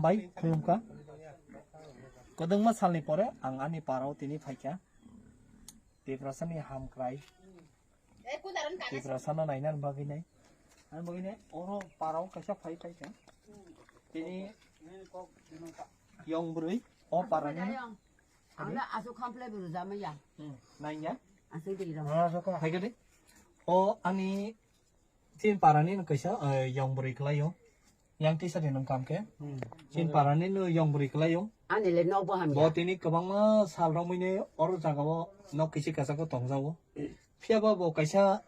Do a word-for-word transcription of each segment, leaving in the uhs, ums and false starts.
Bai, khulumkha. Kwdwngma salni pore ang ani parao tini phaikha. Tiprasani hamkrai. Tiprasano nainani bagwi nai. Ani bagwi nai, oro parao kaisa phai phaikha. Tini yong bwrwi, o parani. Ang da aswk khamplai bo rwjamaya. Hmm, nangya. Aswk de rw. Phaikha de. O ani Chin parani no kaisa, eh, yong bwrwi kwlaio. Yang tisa de nung kam khe. Hmm. Chin parani no yong bwrwi kwlaio. Ani le nok bo hamya. Bo tini kwbangma sal romwi ne oro jagao nok kisi kasako tongjago. Phiya ba bo kaisa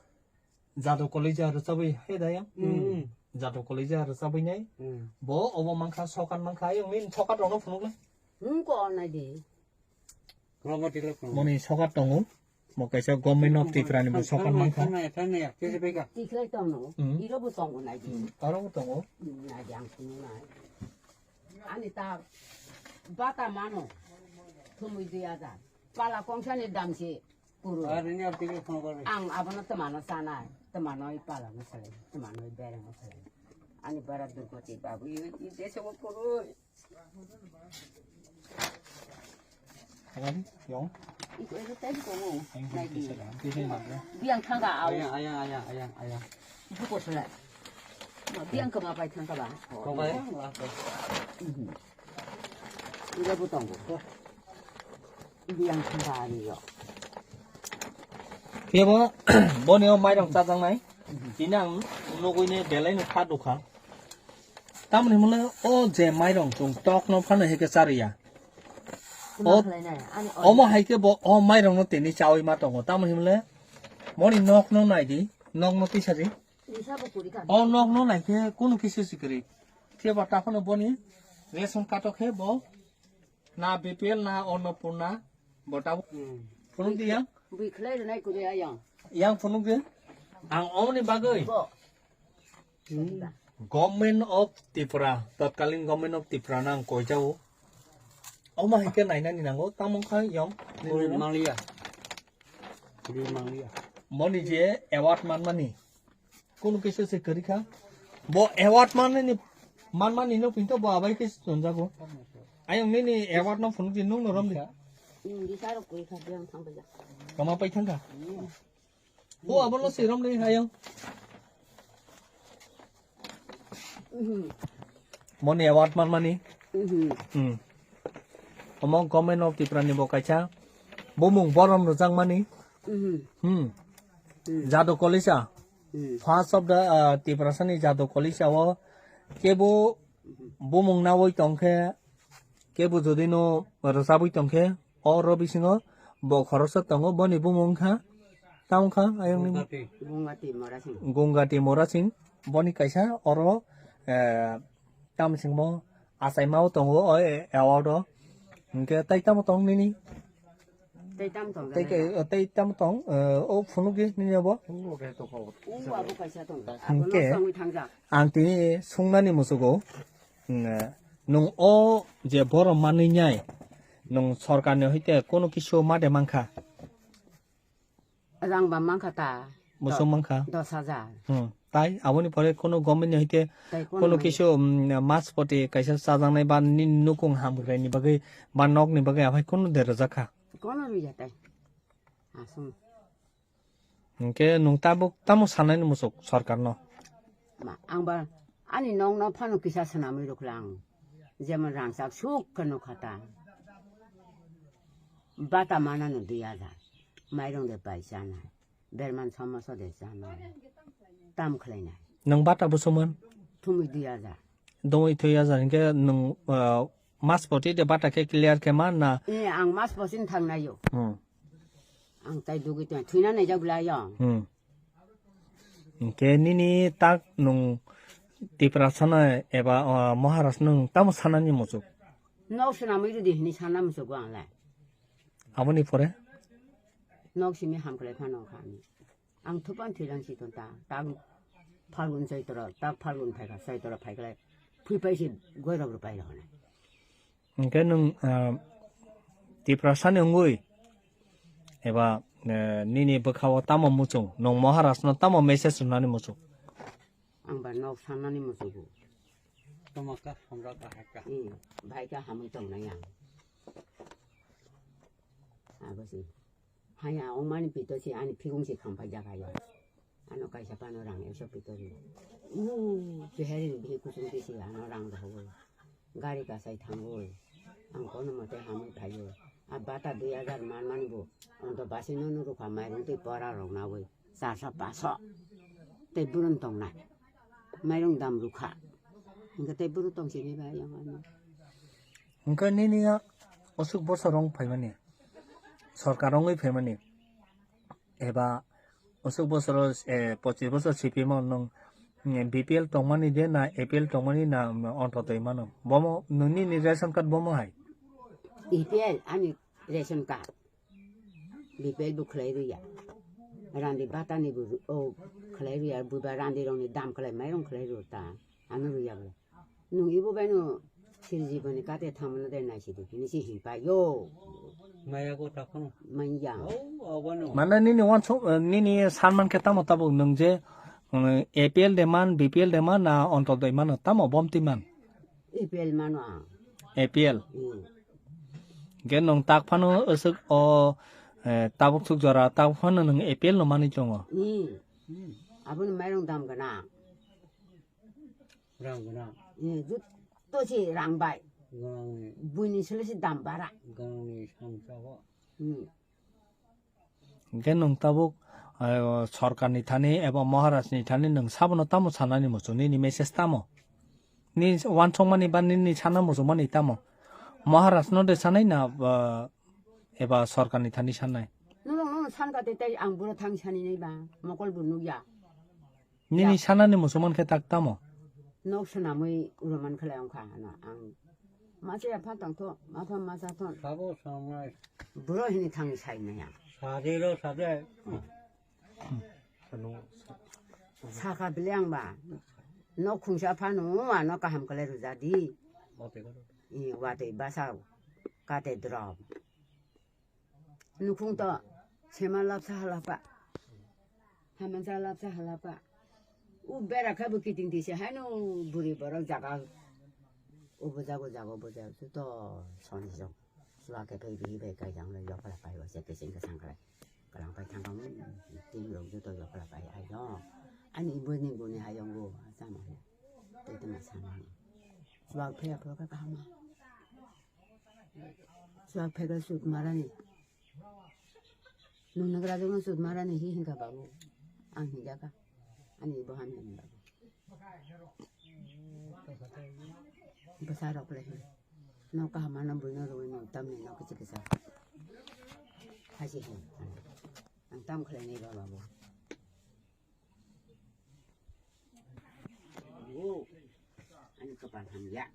jadu kolija rwchabwi he da yang. Hmm. Jadu kolija rwchabwi nai. Hmm. Bo obo mankha sokan mankha ayang nin sokat rokno phunukle. Hmm, ko nai di. Moni sokat tongo. Mo kaisa government of Tripura ni bo sokat mankha. Tikhlai tongo. Hmm. Iro bo tongo nai di. Aro bo tongo. Hmm, nai di ang sini nai. Ani ta bata mano. Thumui dui hajar. Pala kongsa ni dam si kuru. Ang abono temano sanai. Temano i pala no salai. Temano i bereng no salai. Ani bara durgoti babu i, i desa wo kuru. Ayang, yong. Iko iko tadi ko mo. Ayang, nai di. Bisa dah, bisa dah. Biang thangka au. Ayang, ayang, ayang, ayang, ayang. Buko sala. Ma biang kama pai thangka ba. Kau pai? Mhm. Ila butong ko. Biang thangka ani yo. Kebo, boni o mairong chajaknai. Tini ang nugui ne belai no kha dukha. Tamoni hwnle o je mairong chwng tokno phano hai khe charwya. O, omo hai khe bo o mairongno tini chaui ma tongo. Tamoni hwnle moni nokno nai di, nokno tisa di. O nokno nai khe kunu kisi si kwrwi. Phiya ba ta phano boni ration card o khe bo na B P L na Annapurna bo ta phunuk di yang. Bui khlai rwnai kwrwi ayang. Yang phunuk di. Ang omoni bagwi. Bo. Government of Tripura, tatkalin Government of Tripura no ang koijao. Omo hai khe nainani nango, tamo wngkha yong. Manglia. Manglia. Moni je award manmani. Kunu kisa se kwrwi kha. Bo award manmani, manmani no pinto bo abai khe chonjago. Ayong nini award no phunuk di nung no rom di. Kama pai thangkha. O abono sirom ni hayang. Moni award manmani. Hmm. Omo Government of Tripura ni bo kaisa bumung borom rwjakmani. Hmm. Jadu Kolisa. First of the, uh, Tiprasa ni Jadu Kolisa o kebo bumung nawi tongkhe, kebo jodi no rwchabwi tongkhe, o rw bisingo bo khoroksa tongo, boni bumung wngkha, tamo wngkha, ayang ni Gungati Morasing. Gungati Morasing, boni kaisa oro, eh, tamo singmo achaima o tongo, o, eh, award o. Hinkhe tai tamo tong nini? Tei tam tong Tei jana ke, tei tam tong, eh, o phunuk di nini abo? Phunuk rok he tong kho. Ung abo kaisa tong. Hinkhe, Abono songwi thangjak. Ang tini sungnani musugo, mm, nung o je borom manwi nai, nung sorkarni hoite kono kisu made mankha? Rang ba mankha ta. Musu Do-, mankha? Dos hajar. Hmm. Tai aboni pore kono government ni hoite Tai kono kono mai- kisu, mm, mas poti kaisa chajaknai ba ni nukung hamkrai ni bagwi ba nok ni bagwi aphai kono de rwjak kha? Kono rwya tai. Asung. Hinkhe nwng tabuk tamo sanani muchuk sorkarno? Ma, ang ba ani nokno phano kisa swnamwi rwkha ang. Jemon rangchak suk khe nukha ta. Bata manano dui hajar. Mairung de pai chanai. Berman somoso de chanai. Tam khlainai. Nwng bata busuman? Thumwi dui hajar. Dongwi thwi hajar hinkhe nwng, ah, mas poti de bata khe clear khe man na? Eh, ang mas posin thangnaio. Hmm. Ang tai dugwi tong, thwina naijak bwlai ang. Hmm. Hinkhe nini tak nwng Tiprasano eba, ah, Maharashtrano nwng tamo sanani muchuk? Nok swnamwi rwdi hwnwi sana muchugo ang lai. Aboni pore? Nok simi hamkhlai phano kha ani. Ang thupan thwilang si ton ta, tak Phalgun Chaitra, tak Phalgun phaikha, Chaitra phaikhlai, phui pai si goirok rw pai rw hwnwi. Hinkhe nwng, ah, Tiprasani wngwi eba, eh, nini bwkhao tamo muchung, nwng Maharashtrano tamo message rwnani muchung? Ang ba nok sannani muchungo. Toma ka hamra ka haka. Hmm, bai ka hamwi tongnai ang. Abo si. Haya, o mani pito si ani phigong si khampai jagayo. Ano kaisa pano rang ekso pito ri. Uuu, chehari ni bihi kusung tisi ano rang rohogoi. Gari kasai thangoi. Ang kono mote hamwi phaio. A bata dui hajar man mani bo. Onto basi no nurukha mairung tei pora rok nawi. Charso paso. Tei burun tongnai. Mairung dam rukha. Hingke tei buru tong sini bai yang ano. Hingke nini ya osuk bosor rong phaimani. Sorkar rongwi phaimani. Eba usuk bosoro, eh, pochis bosor C P M o nwng, eh, B P L tongmani de na A P L tongmani na, mm, ontotoi mano? Bomo nini ni ration card bomo hai? A P L ani ration card. B P L bo khlai rwya. Randi batani bo ru-, o khlai rwya. Buba randi rokni dam khlai mairung khlai rw ta. Ano rwya bwle. Nwng ibo bai no sirjiboni kate thamano de naisidi hinwi se hinpai yo. Maya ko takhano. Manya. Oh, abano. Mane nini wansuk, eh, nini sanman khe tamo tabuk nwng je, mm, A P L de man, B P L de man, na Ontodoi mano, tamo bomti man? A P L mano ang. A P L. Hmm. Ge nwng tak phano aswk o, eh, tabuk suk jora, tabuk phano nwng A P L no manwi tongo. Hmm. Abono mairung dam gana. Rang gana. Eh, jutto se rang bai. Gangni. Buini sele se dam bara. Gangni sangsa ho. Hmm. Hingke nwng tabuk, eh, sorkarni thani eba Maharajni thani nwng sabono tamo sanani muchung, nini message tamo? Ni wansukmani ba nini sana muchungmani tamo? Maharajno de sanai na, ba, eba sorkarni thani sanai? Nwng, nwng sankha tei tei ang buro thang sani nai ba, mokol bo nukya. Nini sanani muchungman khe tak tamo? Nok swnamwi uroman khlai wngkha hwnwi ang. Masa ya pha tongtho, ma pha masa thon. Sabo samai. Buro hini thangwi sai maya. Sade ro sade. Saka bile ang ba. Nok khungsa phano ano kaham khlai rwjadi. Watwi ko. I watwi basa kate drop. Nukhung to sema lapsa halapka. Hamansa lapsa halapka. U bera khe bo kiting tise haino buri borok jaga. Ubo jago jago bo jago to soni jok. Sua khe phai bihi bai kai jang lai yokla pai wase kising kisang khlai. Kalang pai thang kang tin rok joto yokla pai ai no. Ani ibo ni guni hayongo sama he. Tete ma sama he. Sua phe phe ka kahama. Swak phega sut marani. Nung nagra jong sut marani hi hinka babu. Ang hinjaka. Ani ibo hamya ni babu. Bwsa rok le hin. No kaham ano buino rwi no tamni no kichi kisa. Hasi hin. Ang tam khlai ni ba babu. Ani kapal hamya.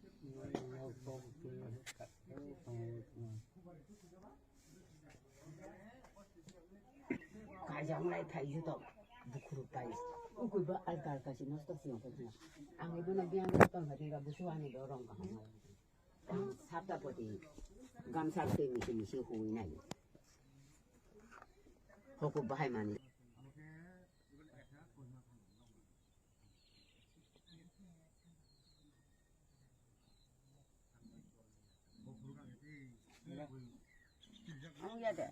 Kajang lai phai juto bukhuru pai. Ukui ba alka alka si nosto si yong phai. Ang ibo na biang ko tong hadi ga busu ani do rong ka hana. Sapta poti gamsa tei misi misi hui nai. Hoko bahai mani. Ang ya de.